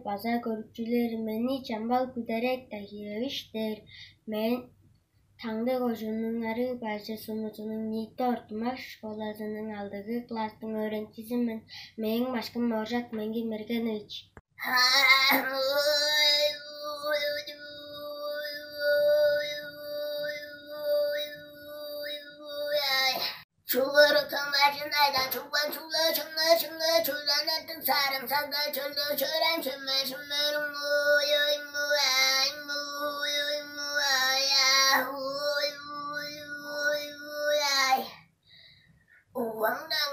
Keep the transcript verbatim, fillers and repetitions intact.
База көрүкчүлер мени Чамбал Күдерек Тахирович дээр. Мен Таңды кожууннуң Арыг-Бажы сумузунуң ниити ортумак школазының алдыгы класстың өөреникчизи мен. Мээң башкым Ооржак Меңги Мергенович. Чугур кымажын айда чугбан чугла чыңна чыңна чуланатын сарым сагда чөлдө чөрән чөмме чөммөрүң ой ой муай муй ой муай ой ой ой ой ой ай. Уаңда